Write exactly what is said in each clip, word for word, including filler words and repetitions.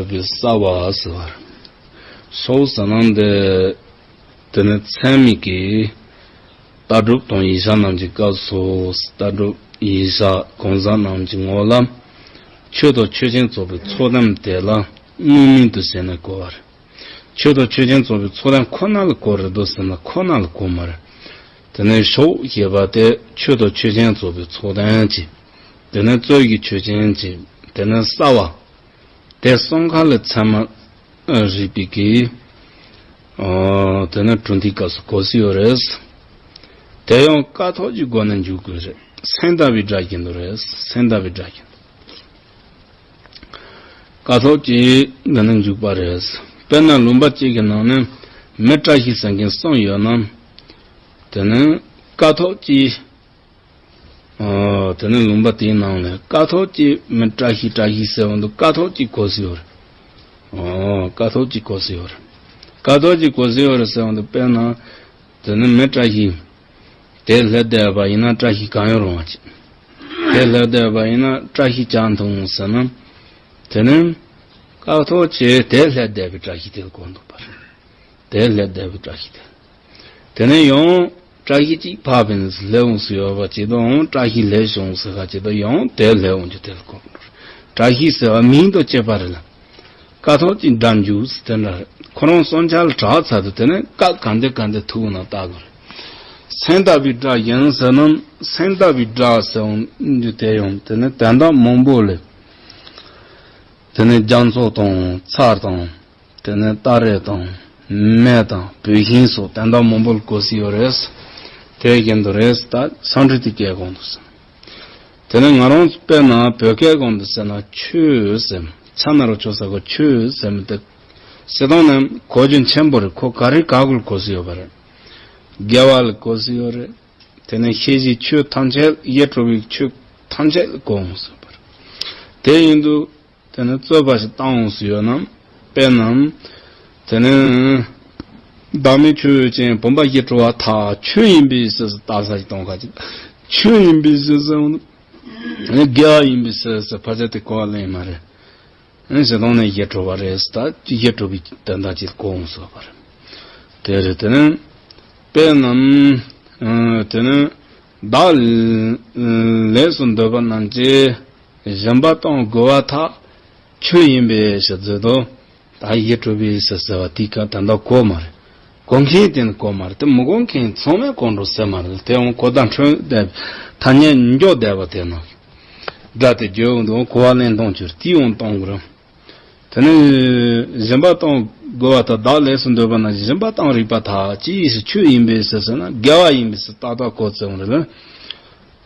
པའི་ས་བ་ཟེར་བ་རེད། སོགས་ཟེར་ན་འདི། དེ་ནི་ཚད་མིན་གྱི་ལྟ་གྲུབ་དང་ཡིག་ཆ་རྣམས་ཀྱི་སྐབས་སུ། ལྟ་གྲུབ་ཡིག་ཆ་གང་ཟག་རྣམས་ཀྱི་ངོ་ལ་ཆོས་དང་ཆོས་ཅན་རྫོགས་པའི་ཚོགས་དོན་དེ་ལ་དངོས་མིང་དུ་བྱས་ནས་གོ་བ་རེད། ཆོས་དང་ཆོས་ཅན་རྫོགས་པའི་ཚོགས་དོན་ཁོ་ན་ལ་གོ་རེད་དོ་ཟེར་ན་ཁོ་ན་ལ་གོ་མ་རེད། དེ་ནས་ཞོག་ཞེས་པ་དེ་ཆོས་དང་ཆོས་ཅན་རྫོགས་པའི་ཚོགས་དོན་གཅིག་དེ་ནས་རྩོད་ཀྱི་ཆོས་ཅན་གཅིག་དེ་ནས་ས་བ། དེ་གསུམ་ཀ་ལ་ཚད་མ་རིག་པའི་གི། ཨོ། དེ་ནས་གྲུབ་མཐའི་སྐབས་སུ་གོ་སྲིད་ཡོད་རེད། དེ་ཡང་ཀཿཐོག་གི་སྒོ་ནས་འཇུག་དགོས་རེད། སེམས་ལྟ་བུའི་སྒྲ་གི་འདུག་རེད། སེམས་ལྟ་བུའི་སྒྲ་གི་འདུག་ཀཿཐོག་གི་སྒོ་ནས་འཇུག་པ་རེད། དཔེར་ན་ལུང་པ་གཅིག་གི་ནང་ནས་མི་བཀྲ་ཤིས་ཟེར་མཁན་གསུམ་ཡོད་ན། དེ་ནས་ཀཿཐོག་གི་ཨོ། དེ་ནས་ལུང་པ་དེའི་ནང་ནས་ཀཿཐོག་གི་མི་བཀྲ་ཤིས་བཀྲ་ཤིས་ཟེར་བ་འདུག་ཀཿཐོག་གི་གོ་སྲིད་ཡོད་རེད། ཨོ། ཀཿཐོག་གི་གོ་སྲིད་ཡོད་རེད། ཀཿཐོག་གི་གོ་སྲིད་ཡོད་རེད་ཟེར་བ་འདུག་དཔེར་ན། དེ་ནི་མི་བཀྲ་ཤིས། དེ་སླེབས་བསྡད་པ་ཡིན་ན་བཀྲ་ཤིས་གང་ཡང་རུང་བ་ཅིག་དེ་སླེབས་བསྡད་པ་ཡིན་ན་བཀྲ་ཤིས་ཅང་འཐུང་ཟེར་ན། དེ་ནི། ཀཿཐོག་གི་དེ་སླེབས་བསྡད་པའི་བཀྲ་ཤིས་དེ་ལ་གོ་འདུག་པ་རེད། དེ་སླེབས་བསྡད་པའི་བཀྲ་ཤིས་དེ། དེ་ནས་ཡང་བཀྲ་ཤིས་གཅིག་ཕར་ཕན་ཚུན་སླེབས་འོང་སུ་ཡོད་པ་ཅིག་དང་བཀྲ་ཤིས་ལེགས་བྱུང་ཟེར་ག་ཅིག་དང་ཡང་དེ་སླེབས་འོང་རྒྱུ་དེ་ལ་གོ་འགྲོ། བཀྲ་ཤིས་ཟེར་བ་མིང་དང་བཅས་པ་རེད་ལ། ཀཿཐོག་གི་སྒྲ་འཇུག་ཟེར་དེ་འདྲ་རེད། ཁོ་རང་བསམ་འཆར་ལ་གྲགས་ཚར་དུས་དེ་ནས་ཀ་ག་འདི་ག་འདི་ཐུག་ན་ལྟ་དགོས་རེད། སེམས་ལྟ་བུའི་སྒྲ་ཡིན་ཟེར་ན་སེམས་ལྟ་བུའི་སྒྲ་ཟེར་འོང་རྒྱུ་དེ་ཡང་དེ་ནས་དོན་དག་མང་པོ་ལས། དེ་ནས་རྒྱ་མཚོ་དང་ཚྭ་དང་། དེ་ནས་སྟ་རེ་དང་། མེ་དང་བུད་ཤིང་སོགས་དོན་དག་མང་པོ་ལ་གོ་སྲིད་ཡོད་རེད། དེ་བཞིན་དུ་རེད་ད་སཾ་སྐྲྀ་ཏའི་སྐད་གོང་དུ་ཟེར། དེ་ནས་ང་རང་ཚོ་དཔེར་ན་བོད་སྐད་གོང་དུ་ཟེར་ན་ཆོས་ཟེར། ཆ་ན་རོ་ཆོ་ས་གོ་ཆོས་ཟེར་མི་དེ། སྤྱིར་བཏང་ནས་གོ་རྒྱུ་ཆེན་པོ་རེད། ཁོ་ག་རེ་ག་གུ་ལ་གོ་སྲིད་ཡོད་པ་རེད། དགེ་བ་ལ་གོ་སྲིད་ཡོད་རེད། དེ་ནས་ཤེས་བྱའི་ཆོས་ཐམས་ཅད་ཡེ་གྲོལ་བའི་ཆོས་ཐམས་ཅད་ལ་གོ་འོང་ཟེར་བ་རེད། དེ་ཡིན་དུས། དེ་ནི་རྩོད་པ་ཞིག་བཏང་འོང་སུ་ཡོད་ན། དཔེར་ན། དེ་ནི། བདག་མེད་ཆོས་ཅན་བུམ་པ་ཡེ་གྲོལ་བར་ཐལ། ཆོས་ཡིན་པའི་ཕྱིར་ཟེར་ལྟ་ས་ཞིག་གཏོང་ག་ཅིག་ཆོས་ཡིན་པའི་ཕྱིར་ཟེར་འོང་། དགེ་བ་ཡིན་པའི་ཕྱིར་ཟེར་ཕར་ཆེར་དེ་གོ་བ་ལེན་མ་རེད། ཨེ་ཞེ་སྡང་ནས་ཡེ་གྲོལ་བ་རེད་ཟེར་ད་ཡེ་གྲོལ་བའི་དོན་དག་ཅིག་གོ་འོང་སུ་ཡོད་པ་རེད། དེ་རེད་དེ་ནི། དཔེར་ན། དེ་ནི། བདག་ལེགས་སུ་འདོད་པ་རྣམས་ཀྱིས། སྦྱིན་པ་གཏོང་དགོས་པར་ཐལ། ཆོས་ཡིན་པའི་ཕྱིར་ཟེར་དོ། ད་ཡེ་གྲོལ་བའི་ཕྱིར་ཟེར་བ་དེའི་སྐབས་ད་ལྟ་གོ་མ་རེད། གོ་མཁན་དེ་ནི་གོ་མ་རེད་དེ་མི་གོ་མཁན་ཚང་མས་གོ་འགྲོ་ཟེར་མ་རེད་དེ་འོང་གོ་བརྡ་འཕྲོད་བསྡད་ཐ་སྙད་འཇོག་བསྡད་པ་དེ་ན། སྒྲ་དེ་བརྗོད་འོང་དུ་གོ་བ་ལེན་གཏོང་གྱུར་དེའི་འོང་གཏོང་དགོས་རེད། དེ་ནས་སྦྱིན་པ་གཏོང་དགོས་པ་དང་བདག་ལེགས་སུ་འདོད་པ་རྣམས་ཀྱིས་སྦྱིན་པ་གཏོང་རིགས་པར་ཐལ། ཅི་ཡིན་ཕྱིར་ཆོས་ཡིན་པའི་ཕྱིར་ཟེར་ན་དགེ་བ་ཡིན་པའི་ཕྱིར་ཏག་ཏག་གོ་ཚུལ་འོང་རེད་ལ།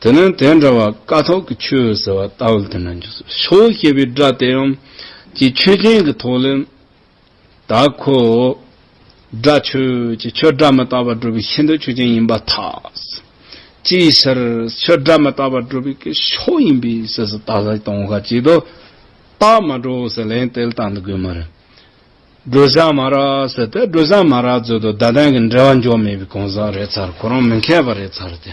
དེ་ནས་དེ་འདྲ་བ་ཀཿཐོག་གི་ཆོས་ཟེར་བ་ལྟ་བུ་དེ་འདྲ་འཇུག་སོ། ཞོག་ཞེས་པའི་སྒྲ་དེ་ཡང་ཀྱི་ཆོས་ཅན་གྱི་ཐོག་ལས། ད་ཁོ། སྒྲ་ཆོས་ཀྱི་ཆོས་སྒྲ་མི་རྟག་པར་སྒྲུབ་པའི་ཤེས་འདོད་ཆོས་ཅན་ཡིན་པར་ཐལ། ཅིའི་ཕྱིར་ཆོས་སྒྲ་མི་རྟག་པར་སྒྲུབ་པའི་ཀྱི་ཞོག་ཡིན་པའི་ཕྱིར་ཟེར་ལྟ་ས་གཏོང་ག་ཅིག་ཏུ། རྟགས་མ་གྲུབ་ཟེར་ལན་དེ་ལ་བཏང་དུ་དགོས་མ་རེད། བགྲོད་བྱ་མ་རག་ཟེར་ཏེ་བགྲོད་བྱ་མ་རག་ཚོད་དུ་བརྡ་དོན་གྱི་འབྲེལ་བ་འཇོག་མེད་པའི་གང་ཟག་རེད་ཚར། ཁོ་རང་མི་མཁས་པ་རེད་ཚར་ཏེ།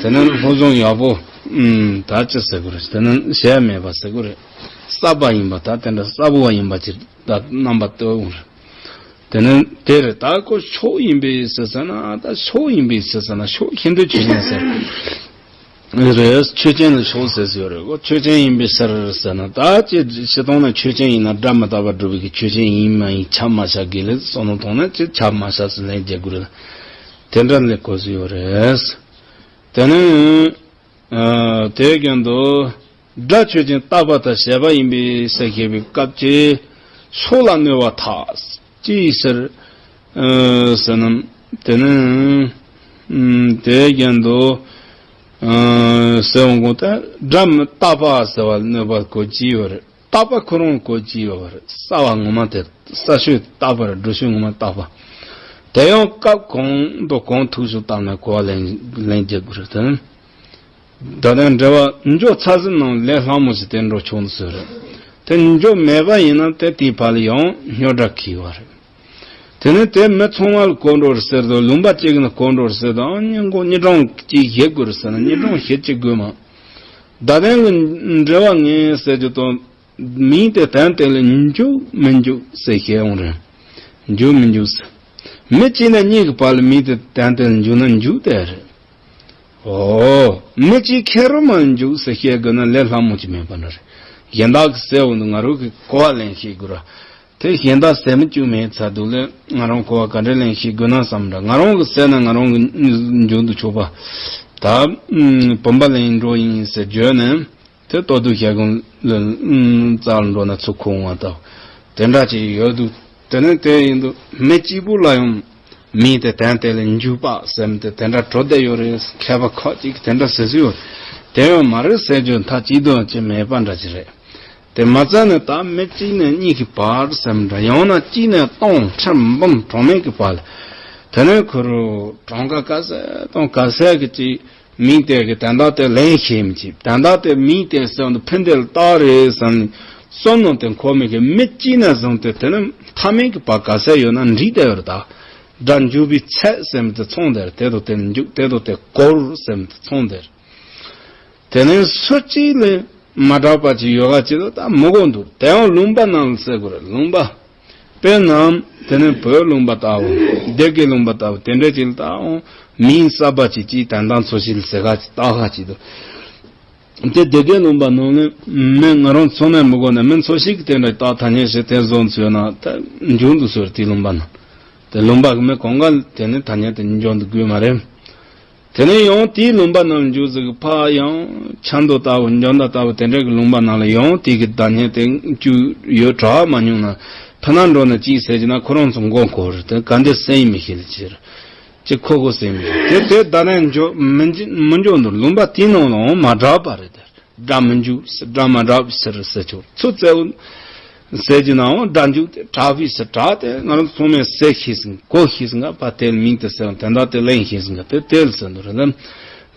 དེ་ནས་སློབ་སྦྱོང་ཡག་པོ། ཨུམ། ད་ཅི་ཟེར་དགོས་རེད། དེ་ནས་གཞས་མེད་པ་ཟེར་དགོས་རེད། གསར་པ་ཡིན་པ་ད་དེ་འདྲ་གསར་པ་ཡིན་པ་ཅིག་ད་རྣམ་པ་སྟོན་དགོས་རེད། དེ་ནས་དེ་རེད་ད་ཁོ་ཆོས་ཡིན་པའི་ཕྱིར་ཟེར་ན་ད་ཆོས་ཡིན་པའི་ཕྱིར་ཟེར་ན་ཆོས་ཤེས་འདོད་ཆོས་ཅན་ཟེར། རེད། ཆོས་ཅན་ལ་ཞོག་ཟེར་ཟེར་ཡོད་རེད་གོ། ཆོས་ཅན་ཡིན་པའི་ཕྱིར་ཟེར་ན་ད་ཅི་ཞིག་གཏོང་ན་ཆོས་ཅན་ཡིན་ན་སྒྲ་མི་རྟག་པར་སྒྲུབ་པའི་གི་ཆོས་ཅན་ཡིན་མ་ཡིན་ཆ་མ་བཞག་གི་ལས་བསམ་བློ་གཏོང་ན་ཅི་ཆ་མ་བཞག་ཟེར་ལན་རྒྱག་དགོས་རེད། དེ་འདྲ་ལས་གོ་ཟེར་ཡོད་རེད། དེ་ནས་ཨ་དེའི་རྒྱན་དུ་སྒྲ་ཆོས་ཅན་རྟག་པ་དང་བྱས་པ་ཡིན་པའི་ཕྱིར་ཞེས་པའི་སྐབས་ཀྱི་ཕྱོགས་ལ་གནོད་པར་ཐལ། ཅིའི་ཕྱིར། ཨ་ཟེར་ན། དེ་ནི། ཨུམ། དེའི་རྒྱན་དུ། ཨ་ཟེར་འོང་གོང་དུ་སྒྲ་མི་རྟག་པ་ཟེར་བ་གནོད་པ་གོ་གི་ཡོད་རེད། རྟག་པ་ཁོ་རང་གོ་གི་ཡོད་རེད། གསར་བ་ངོ་མ་དེ་གསར་ཤོས་རྟག་པ་རེད། འགྲོ་ཤོས་ངོ་མ་རྟག་པ། དེ་ཡང་སྐབས་གང་དང་གང་ཐུག་ཤོས་བཏང་ནས་གོ་བ་ལེན་ལེན་རྒྱག་དགོས་རེད་དེ། ད་ལྟ་འབྲེལ་བ་འཇོག་ཚར་ཟིན་ནང་ལས་སླ་མོ་ཞིག་དེ་འགྲོ་ཆོག་ནི་ཟེར་རེད། དེ་འཇོག་མེད་པ་ཡིན་ན་དེ་དེའི་བར་ལ་ཡང་རྙོག་དྲ་འཁེལ་བ་རེད། དེ་ནས་དེ་མི་ཚང་མ་ལ་གོ་འགྲོ་རེད་ཟེར་དུས་ལུང་པ་གཅིག་ནས་གོ་འགྲོ་རེད་ཟེར་དུས་ཨང་སྙིང་གོ་གཉིས་གྲངས་གཅིག་བཞེས་དགོས་རེད་ཟེར་ན་གཉིས་གྲངས་བཞེས་གཅིག་དགོས་མ། ད་ལྟའི་གི་འབྲེལ་བ་ངན་ཟེར་རྒྱུ་དང་ མིང་དེ་དོན་དེ་ལ་འཇུག་མི་འཇུག་ཟེར་བཤད་ཡོང་རེད། འཇུག་མི་འཇུག་ཟེར། མི་གཅིག་ནས་གཉིས་ཀྱི་བར་ལ་མིང་དེ་དོན་དེ་ལ་འཇུག་ན་འཇུག་དེ་རེད། ཨོ། མི་གཅིག་ཁེར་རོ་མ་འཇུག་ཟེར་བཤད་དགོས་ན་ལས་སླ་མོ་ཅིག་མེད་པ་འདྲ་རེད། གཞན་དག་གིས་ཟེར་འོང་དུས་ང་རང་གིས་གོ་བ་ལེན་ཤེས་དགོས་ར། དེ་གཞན་དག་ཟེར་མི་བཅུག་མེད་ཚར་དུས་ལས་ང་རང་གོ་བ་ག་འདྲ་ལེན་ཤེས་དགོས་ན་བསམ་འདྲ། ང་རང་གིས་ཟེར་ན་ང་རང་གི་འཇུག་ཏུ་ཆོག་པ། ད་བུམ་པ་ལེན་འགྲོ་ཡིན་ཟེར་བརྗོད་ནས། དེ་ལྟོ་ལྡུག་ཞལ་གོང་ལ་རྩ་ལ་འགྲོ་ན་ཚུར་ཁོ་འོང་བ་དང་། དེ་འདྲ་ཅིག་ཡོད་འདུག་དེ་ནས་དེ་ཡིན་དུས་མི་གཅིག་པུ་ལ་ཡང་མིང་དེ་དོན་དེ་ལ་འཇུག་པ་ཟེར་མི་དེ་དེ་འདྲ་གྲུབ་བསྡད་ཡོད་རེད། མཁས་པ་ཁག་ཅིག་གིས་དེ་འདྲ་ཟེར་སྲོལ་ཡོད། དེ་ཡང་མ་རེད་ཟེར་རྒྱུ་མཐའ་གཅིག་ཏུ་ཅིག་མེད་པ་འདྲ་ཅིག་རེད། དེ་མ་ཚད་ནས་ད་མི་གཅིག་ནས་གཉིས་ཀྱི་བར་ཟེར་མི་འདྲ། ཡང་ན་གཅིག་ནས་སྟོང་ཁྲི་འབུམ་གྲངས་མེད་ཀྱི་བར་ལ། དེ་ནས་ཁོ་རང་གྲངས་ཀ་ག་ཚད་དང་ག་ཚད་ཀྱི་ཅིག་མིང་དེ་གི་དོན་དག་དེ་ལེན་ཤེས་མི་བྱེད། དོན་དག་དེ་མིང་དེ་ཟེར་བ་འདི་ཕན་བདེ་ལ་བཏགས་རེད་བསམ་ནས་བསམ་མནོ་དེ་འཁོར་མི་གི་མི་གཅིག་ནས་བཟུང་སྟེ་དེ་ནི་མཐའ་མེད་ཀྱི་བར་ག་ཚད་ཡོད་ན་འགྲིག་བསྡད་ཡོད་རེད། ད་སྒྲ་འཇུག་པའི་ཚད་ཟེར་མི་དེ་ཚང་བསྡད་རེད། དེ་དང་དེ་འཇུག་དེ་དང་དེ་གོ་ཟེར་མི་དེ་ཚང་བསྡད་རེད། དེ་ནས་སུ་གཅིག་ལས་མ་གྲགས་པ་ཅིག་ཡོད་ག་ཅིག་ལ་ད་མི་གོ་འདུག་དེ་ཡང་ལུང་པ་རྣམས་ལ་ཟེར་དགོས་རེད། ལུང་པ། དཔེར་ན། དེ་ནས་བོད་ལུང་པ་ལྟ་བུ། སྡེ་དགེ་ལུང་པ་ལྟ་བུ་དེ་འདྲ་ཅིག་ལ་ལྟའོ། མིང་གསར་པ་ཅིག་ཅིག་དོན་དག་འཚོལ་ཞིག་ལ་ཟེར་ག་ཅིག་བཏགས་ག་ཅིག་འདུག་དེ་སྡེ་དགེ་ལུང་པ་ནང་ནས་མི་ང་རང་ཚང་མས་མི་གོ་ནས་མི་འཚོལ་ཞིག་གི་དེ་འདྲ་བཏགས་ཐ་སྙད་ཞིག་དེ་བཟོ་འཚོལ་ན་ད་འཇུག་འདུག་ཟེར། དེའི་ལུང་པ་ན་དེ་ལུང་པ་གི་མི་གང་ག་དེ་ནི་ཐ་སྙད་དེ་འཇོག་འདུག་དགོས་མ་རེད། དེ་ནས་ཡང་དེའི་ལུང་པ་རྣམས་འཇུག་ཟིག་གི་ཕ་ཡང་ཆབ་མདོ་ལྟ་བུ་འཇོ་མདའ་ལྟ་བུ་དེ་འདྲ་གི་ལུང་པ་རྣམས་ལ་ཡང་དེ་གི་བདག་ཉིད་དེ་བཅུག་ཡོད་གྲྭ་བ་མ་མྱོང་ན་ཕ་ན་འགྲོ་ན་ཅིག་ཟེར་གྱི་ན་ཁོ་རང་ཚོ་མགོ་འཁོར་རེད། དེ་ག་འདི་ཟེར་ཡིན་མི་ཤེས་ལ་ཅི་རེད། ཅི་ཁོ་ཁོ་ཟེར་མི་ཤེས། དེ་དེ་བདག་ཉིད་འཇོ་མི་འཇོ་མི་འཇོ་འདུག་ལུང་པ་དེའི་ནང་ལའང་མ་གྲགས་པ་རེད། དེ་སྒྲ་མི་འཇུག་སྒྲ་མ་གྲགས་ཟེར་ཟེར་ཆོག་ཚུར་བཙལ། ཟེར་གྱི་ནའང་སྒྲ་འཇུག་དེ་གྲགས་པའི་ཟེར་གྲགས་དེ་ང་རང་ཚང་མས་ཟེར་ཤེས་ཟིན་གོ་ཤེས་ཟིན་ག་པ་དེ་ལ་མིང་དེ་ཟེར་བ་དོན་དག་དེ་ལེན་ཤེས་ཟིན་ག་དེ་དེ་ལ་ཟེར་འདུག་རེད་ལ།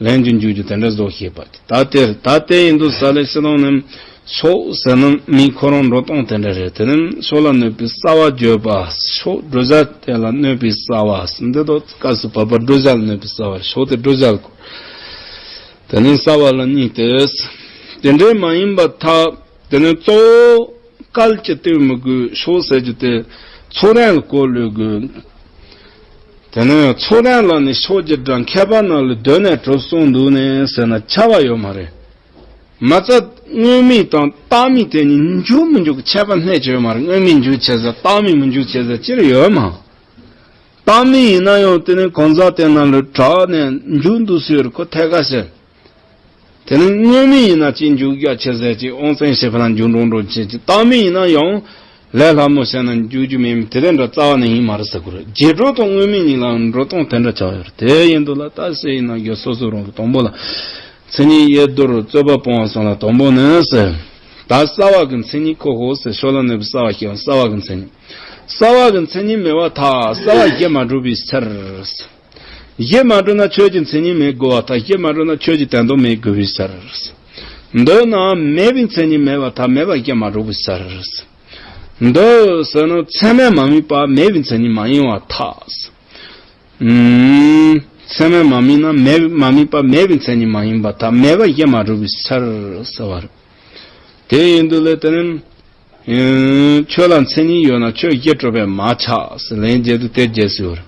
ལེན་རྒྱུ་འཇུག་རྒྱུ་དེ་འདྲ་བཟོ་ཤེས་པ་དེ་ད་དེ་རེད། ད་དེ་ཡིན་དུས་ས་ལེ་ཤི་ལོང་ནི་ཕྱོགས་ཟེར་ན་མིང་ཁོ་རང་འགྲོ་སྟངས་དེ་འདྲ་རེད། དེ་ནི་ཕྱོགས་ལ་གནོད་པའི་རྩ་བ་བརྗོད་པ། ཕྱོགས་བགྲོད་བྱ་དེ་ལ་གནོད་པའི་རྩ་བ་འདི་དང་སྐབས་སུ་བབ་པ་བགྲོད་བྱ་ལ་གནོད་པའི་རྩ་བ་རེད། ཕྱོགས་དེ་བགྲོད་བྱ་ལ་གོ་དེ་ནི་རྩ་བ་ལ་གཉིས་ཏེ། དེ་འདྲའི་མ་ཡིན་པར་ཐལ། དེ་ནི་གཙོ་བོ་སྐད་ཀྱིས་སྟོན་མི་དགོས། ཕྱོགས་ཟེར་རྒྱུ་དེ་ཚོགས་རིམ་ལ་གོ་ལོས་དགོས། དེ་ནི་ཚོགས་རིམ་ལ་ནི་ཕྱོགས་ཀྱི་སྒྲ་མཁས་པ་རྣམས་ལ་གདོད་ནས་གྲུབ་གསུངས་འདུག་ནས་ཟེར་ན་ཁྱབ་པ་ཡོད་མ་རེད། མ་རྩ་དངོས་མིང་དང་བཏགས་མིང་དེ་གཉིས་འཇུག་མི་འཇུག་གི་ཁྱད་པར་སྣེ་གཅིག་ཡོད་མ་རེད། དངོས་མིང་འཇུག་བྱེད་ས་བཏགས་མིང་མི་འཇུག་བྱེད་ས་ཅིར་ཡོད་མ། བཏགས་མིང་ཡིན་ན་ཡང་དེ་ནི་གང་ཟག་དེ་རྣམས་ལ་གྲགས་ནས་འཇུག་འདུག་ཟེར་ཁོ་ཐད་ཀ་ཟེར། དེ་ནི་དངོས་མིང་ཡིན་ན་ཅིག་འཇུག་རྒྱ་ཆེ་ཟེར་ཅིག་དབང་བཙན་ཞེས་པ་ལ་འཇུག་འགྲོ་འགྲོ་བྱེད་ཅིག་བཏགས་མིང་ཡིན་ན་ཡང་ལས་སླ་མོ་བཤད་ན་འཇུག་རྒྱུ་མེད་མི་དེ་དེ་འདྲ་རྩ་བ་ནས་ཡིན་མ་རེད་ཟེར་གོ་རེད། རྗེས་འགྲོ་དང་དངོས་མིང་གཉིས་ལ་འགྲོ་སྟངས་དེ་འདྲ་ཆགས་ཡོད་རེད། དེ་ཡིན་དུས་ལ་ད་སེ་ཡིན་ན་རྒྱུ་སོ་སོ་རང་གི་དང་པོ་ལ་མཚན་ཉིད་ཡེ་རྡོར་རྩོད་པ་སྤོང་བ་སོགས་ལ་དང་པོ་ནས་ཟེར། ད་རྩ་བ་གི་མཚན་ཉིད་ཁོ་ཧོ་ཟེར་ཕྱོགས་ལ་གནོད་པའི་རྩ་བ་ཤེས་པ་རྩ་བ་གི་མཚན་ཉིད། རྩ་བ་གི་མཚན་ཉིད་མེད་པར་ཐལ། རྩ་བ་གཞི་མ་གྲུབ་པའི་ཕྱིར། གཞི་མ་གྲུབ་ན་ཆོས་ཀྱི་མཚན་ཉིད་མེད་དགོས་པར་ཐལ། གཞི་མ་གྲུབ་ན་ཆོས་ཀྱི་དོན་དུ་མེད་དགོས་པའི་ཕྱིར། མདོར་ན་མེད་པའི་མཚན་ཉིད་མེད་པར་ཐལ། མེད་པ་གཞི་མ་གྲུབ་པའི་ཕྱིར། མདོར་ཟེར་ན་ཚད་མས་མ་དམིགས་པ་མེད་པའི་མཚན་ཉིད་མ་ཡིན་པར་ཐལ། ཚད་མས་མ་དམིགས་ན་མེད་མ་དམིགས་པ་མེད་པའི་མཚན་ཉིད་མ་ཡིན་པར་ཐལ། མེད་པ་གཞི་མ་གྲུབ་པའི་ཕྱིར་ཟེར་བ་རེད། དེ་ཡིན་དུས་ལས་དེ་ནི། ཆོས་ལ་མཚན་ཉིད་ཡོད་ན་ཆོས་གཞི་གྲུབ་པས་མ་ཁྱབ་ཟེར་ལན་བརྒྱད་དུ་དེ་རྗེས་སུ་ཡོད།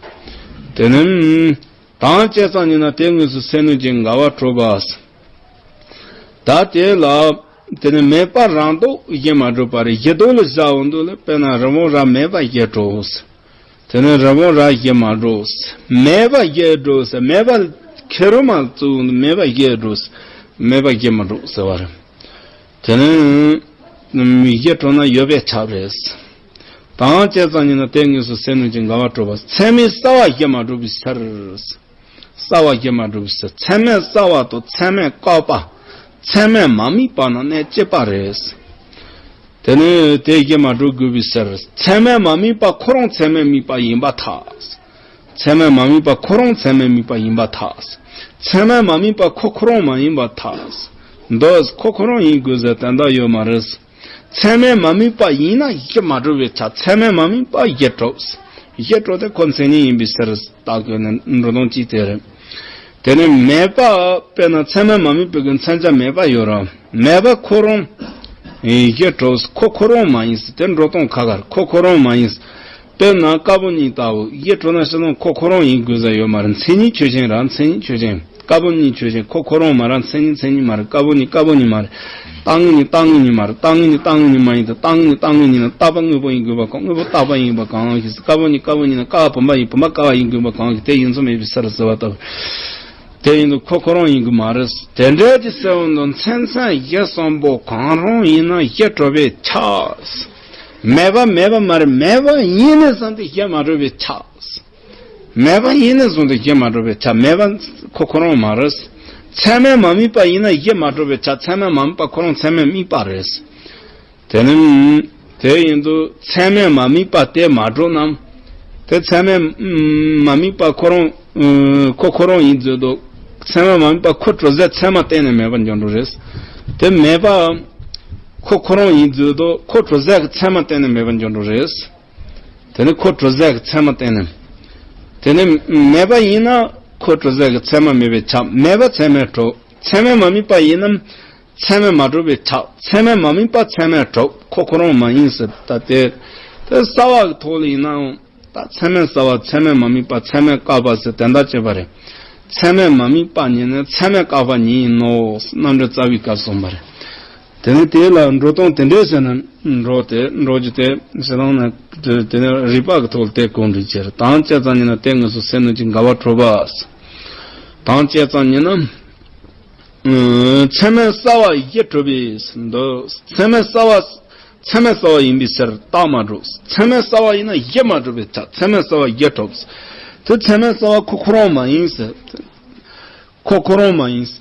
དེ་ནི། དང་བཅས་ཙམ་ཉིད་ན་དེ་དངོས་སུ་སེམས་ནུས་ཀྱི་འགལ་བ་གྲུབ་པ། ད་དེ་ལ། དེ་ནི་མེད་པ་རང་ལྡོག་གཞི་མ་གྲུབ་པ་རེད། གཞི་ལྡོག་ལ་བཞག་འོང་དུས་ལ་དཔེར་ན་རི་བོང་རྭ་མེད་པ་གཞི་གྲུབ། དེ་ནི་རི་བོང་རྭ་གཞི་མ་གྲུབ། མེད་པ་གཞི་གྲུབ་ཟེར་མེད་པ་ཁེ་རུ་མ་བཙུགས་མེད་པ་གཞི་གྲུབ། མེད་པ་གཞི་མ་གྲུབ་ཟེར་བ་རེད། དེ་ནི་གཞི་གྲུབ་ན་ཡོད་པས་ཁྱབ་རེད། དང་བཅས་ཙམ་ཉིད་ན་དེ་དངོས་སུ་སེམས་ནུས་ཀྱི་འགལ་བ་གྲུབ་པ། ཚད་མའི་རྩ་བ་གཞི་མ་གྲུབ་པའི་ཕྱིར། རྩ་བ་གཞི་མ་གྲུབ་པའི་ཕྱིར། ཚད་མའི་རྩ་བ་དང་ཚད་མས་བཀག་པ། ཚད་མས་མ་དམིགས་པ་ན་གནད་གཅིག་པ་རེད། དེ་ནི་དེ་གཞི་མ་གྲུབ་དགོས་པའི་ཕྱིར། ཚད་མས་མ་དམིགས་པ་ཁོ་རང་ཚད་མས་དམིགས་པ་ཡིན་པར་ཐལ། ཚད་མས་མ་དམིགས་པ་ཁོ་རང་ཚད་མས་དམིགས་པ་ཡིན་པར་ཐལ། ཚད་མས་མ་དམིགས་པ་ཁོ་ཁོ་རང་མ་ཡིན་པར་ཐལ། འདི་ཁོ་ཁོ་རང་ཡིན་དགོས་ཟེར་དོན་དག་ཡོད་མ་རེད། ཚད་མས་མ་དམིགས་པ་ཡིན་ན་གཞི་མ་གྲུབ་པས་ཁྱབ། ཚད་མས་མ་དམིགས་པ་གཞི་གྲུབ། གཞི་གྲུབ་དེ་ཁོ་མཚན་ཉིད་ཡིན་པའི་ཕྱིར་ད་གོ་ནས་འགྲོ་སྟངས་གཅིག་དེ་རེད། དེ་ནས་མེད་པ་དཔེར་ན་ཚད་མས་མ་དམིགས་པའི་གི་མཚོན་བྱ་མེད་པ་ཡོད་ར། མེད་པ་ཁོ་རང་ གཞི་གྲུབ། ཁོ་ཁོ་རང་མ་ཡིན་ཟེར། དེ་འགྲོ་སྟངས་ཁ་ཁར་ཁོ་ཁོ་རང་མ་ཡིན་ཟེར། དཔེར་ན་ཀ་པོ་གཉིས་ལྟ་བུ་གཞི་གྲུབ་ན་ཕྱི་ནང་ཁོ་ཁོ་རང་ཡིན་དགོས་ས་ཡོད་མ་རེད། མཚན་ཉིད་ཆོས་ཅན་ར། མཚན་ཉིད་ཆོས་ཅན། ཀ་པོ་གཉིས་ཆོས་ཅན། ཁོ་ཁོ་རང་མ་ར། མཚན་ཉིད་མཚན་ཉིད་མ་རེད། ཀ་པོ་གཉིས་ཀ་པོ་གཉིས་མ་རེད། རྟག་དངོས་གཉིས་རྟག་དངོས་གཉིས་མ་རེད། རྟག་དངོས་གཉིས་རྟག་དངོས་གཉིས་མ་ཡིན་ཏེ། རྟག་དངོས་གཉིས་རྟག་དངོས་གཉིས་ན་རྟག་པ་དངོས་པོ་ཡིན་དགོས་པ་གང་། དངོས་པོ་རྟག་པ་ཡིན་པ་གང་ཞིག་ཀ་པོ་གཉིས་ཀ་པོ་གཉིས་ན་ཀ་བ་བུམ་པ་ཡིན། བུམ་པ་ཀ་བ་ཡིན་དགོས་པ་གང་ཞིག་དེ་ཡིན་ཚུལ་མེད་པའི་ཕྱིར་ཟེར་བ་ལྟ་བུ། དེ་ཡིན་དུས་ཁོ་ཁོ་རང་ཡིན་དགོས་མ་རེད། དེ་འདྲའི་གི་ཟེར་བ་འདི་མཚན་མཚན་གཞི་གསུམ་པོ་གང་རུང་ཡིན་ན་གཞི་གྲུབ་པས་ཁྱབ། མེད་པ་མེད་པ་མ་རེད། མེད་པ་ཡིན་ནས་བཟུང་སྟེ་གཞི་མ་གྲུབ་པས་ཁྱབ། མེད་པ་ཡིན་ནས་བཟུང་སྟེ་གཞི་མ་གྲུབ་པས་ཁྱབ། མེད་པ་ཁོ་ཁོ་རང་མ་རེད། མཚན་མས་མ་དམིགས་པ་ཡིན་ན་གཞི་མ་གྲུབ་པས་ཁྱབ། མཚན་མས་མ་དམིགས་པ་ཁོ་རང་མཚན་མས་དམིགས་པ་རེད། དེ་ནི། དེ་ཡིན་དུས་མཚན་མས་མ་དམིགས་པ་དེ་མ་གྲུབ་ན། དེ་མཚན་མས་མ་དམིགས་པ་ཁོ་རང་ཁོ་ཁོ་རང་ཡིན་བརྗོད་དོ། མཚན་མས་མ་དམིགས་པ་ཁོ་གྲུབ་ཟད་མཚན་མ་གཏན་ནས་མེད་པར་འགྱུར་འགྲོ་རེད། དེ་མེད་པའམ་ཁོ་ཁོ་རང་ཡིན་བརྗོད་དོ། ཁོ་གྲུབ་ཟད་ཀྱི་མཚན་མ་གཏན་ནས་མེད་པར་འགྱུར་འགྲོ་རེད། དེ་ནི་ཁོ་གྲུབ་ཟད་ཀྱི་མཚན་མ་གཏན་ནས། དེ་ནི་མེད་པ་ཡིན་ན་ཁོ་གྲུབ་ཟད་ཀྱི་མཚན་མ་མེད་པས་ཁྱབ། མེད་པ་མཚན་མས་གྲུབ། མཚན་མས་མ་དམིགས་པ་ཡིན་ནམ། མཚན་མས་མ་གྲུབ་པས་ཁྱབ། མཚན་མས་མ་དམིགས་པ་མཚན་མས་གྲུབ། ཁོ་ཁོ་རང་མ་ཡིན་ཟེར། ད་དེ། དེ་རྩ་བ་གི་ཐོག་ལ་ཡིན་ནའང་། ད་མཚན་མས་རྩ་བ། མཚན་མས་མ་དམིགས་པ། མཚན་མས་བཀག་པ་ཟེར་དེ་འདྲ་བྱེད་པ་རེད། མཚན་མས་མ་དམིགས་པ་ཉིད་ནི་མཚན་མས་བཀག་པ་ཉིད་ཡིན་ནོ། རྣམ་འགྲེལ་རྩ་བའི་སྐབས་གསུངས་པ་རེད། དེ་ནི་དེ་ལ་འགྲོ་སྟངས་དེ་འདྲས་ཟེར་ན་འགྲོ་སྟེ་འགྲོ་རྒྱུ་དེ་ཟེར་ན་དེ་ནི་རིགས་པ་གི་ཐོག་ལ་དེ་གོང་འགྲིག་ཕྱིར། དང་བཅས་ཙམ་ཉིད་ན་དེ་དངོས་སུ་སེལ་ནུས་ཀྱི་འགལ་བ་གྲུབ་པ། དང་བཅས་ཙམ་ཉིད་ན། མཚན་མས་རྩ་བ་གཞི་གྲུབ་པས་འདོད། མཚན་མས་རྩ་བ། མཚན་མས་རྩ་བ་ཡིན་པའི་ཕྱིར་རྟགས་མ་གྲུབ། མཚན་མས་རྩ་བ་ཡིན་ན་གཞི་མ་གྲུབ་པས་ཁྱབ། མཚན་མས་རྩ་བ་གཞི་གྲུབ། དེ་མཚན་མས་རྩ་བ་ཁོ་ཁོ་རང་མ་ཡིན་ཟེར། ཁོ་ཁོ་རང་མ་ཡིན།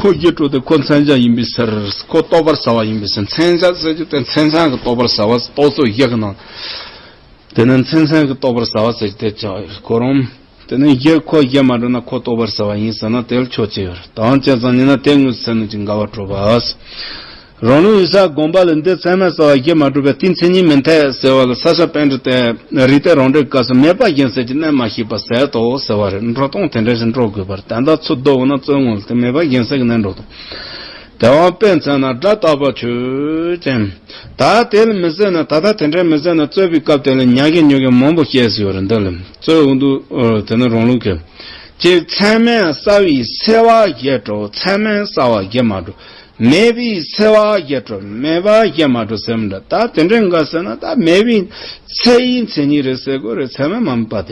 ཁོ་གཞི་གྲུབ་སྟེ་ཁོ་མཚོན་བྱ་ཡིན་པའི་ཕྱིར། ཁོ་རྟོགས་པར་བྱ་བ་ཡིན་པའི་ཕྱིར། མཚོན་བྱ་ཟེར་རྒྱུ་དེ་མཚན་མཚོན་གྱི་རྟོགས་པར་བྱ་བ། རྟོག་ཚོགས་བཞི་གི་ནང་། དེ་ནི་མཚན་མཚོན་གྱི་རྟོགས་པར་བྱ་བ་ཟེར་རྒྱུ་དེ་ཆགས་ཡོད། ཁོ་རང་། དེ་ནི་གཞི་ཁོ་གཞི་མ་གྲུབ་ན་ཁོ་རྟོགས་པར་བྱ་བ་ཡིན་ཟེར་ན་དེ་ལ་ཆོག་ཅི་ཡོད། དང་བཅས་ཙམ་ཉིད་ན་དེ་དངོས་སུ་སེལ་ནུས་ཀྱི་འགལ་བ་གྲུབ་པ། རང་ལུགས་ཡིག་ཆ་དགོངས་པ་ལ་འདི་མཚན་མས་རྩ་བ་གཞི་མ་གྲུབ་པས་དེའི་མཚན་ཉིད་མི་འཐད་ཟེར་བ་ལ་ས་སྐྱ་པཎྜི་ཏས་རིགས་གཏེར་རང་འགྲེལ་སྐབས་སུ་མེད་པ་གཞན་སེལ་གྱི་གནད་མ་ཤེས་པ་ཟད་དོ་ཟེར་བ་རེད། འགྲོ་སྟངས་དེ་འདྲ་ཞིག་འགྲོ་དགོས་པར་ད་ལྟ་ཚུར་བསྡུ་འོང་ན་རྩོད་ངོ་ལ་དེ་མེད་པ་གཞན་སེལ་གྱི་གནད་འགྲོ་དང་། དེ་དབང་དཔེ་མཚོན་ན་སྒྲ་རྟག་པ་ཆོས་ཅན། ད་དེ་ལ་མི་ཟད་ན་ད་ལྟ་དེ་འདྲ་མི་ཟད་ན་རྩོད་པའི་སྐབས་དེ་ལ་ཉག་གི་ཉོག་གི་མང་པོ་བཤད་ཟེར་ཡོད་རེད། འདི་ལ་རྩོད་འོང་དུས་དེ་ནི་རང་ལུགས་ཀྱི། ཅིག་མཚན་མས་རྩ་བའི་སེལ་བ་གཞི་གྲུབ། མཚན་མས་རྩ་བ་གཞི་མ་གྲུབ། མེད་པའི་སེལ་བ་གཞི་གྲུབ། མེད་པ་གཞི་མ་གྲུབ་ཟེར་མི་འདྲ། ད་དེ་འདྲའི་འགའ་ཟེར་ན་ད་མེད་པའི་སེལ་བའི་མཚན་ཉིད་རེད་ཟེར་དགོས་རེད། མཚན་མས་མ་དམིགས་པ་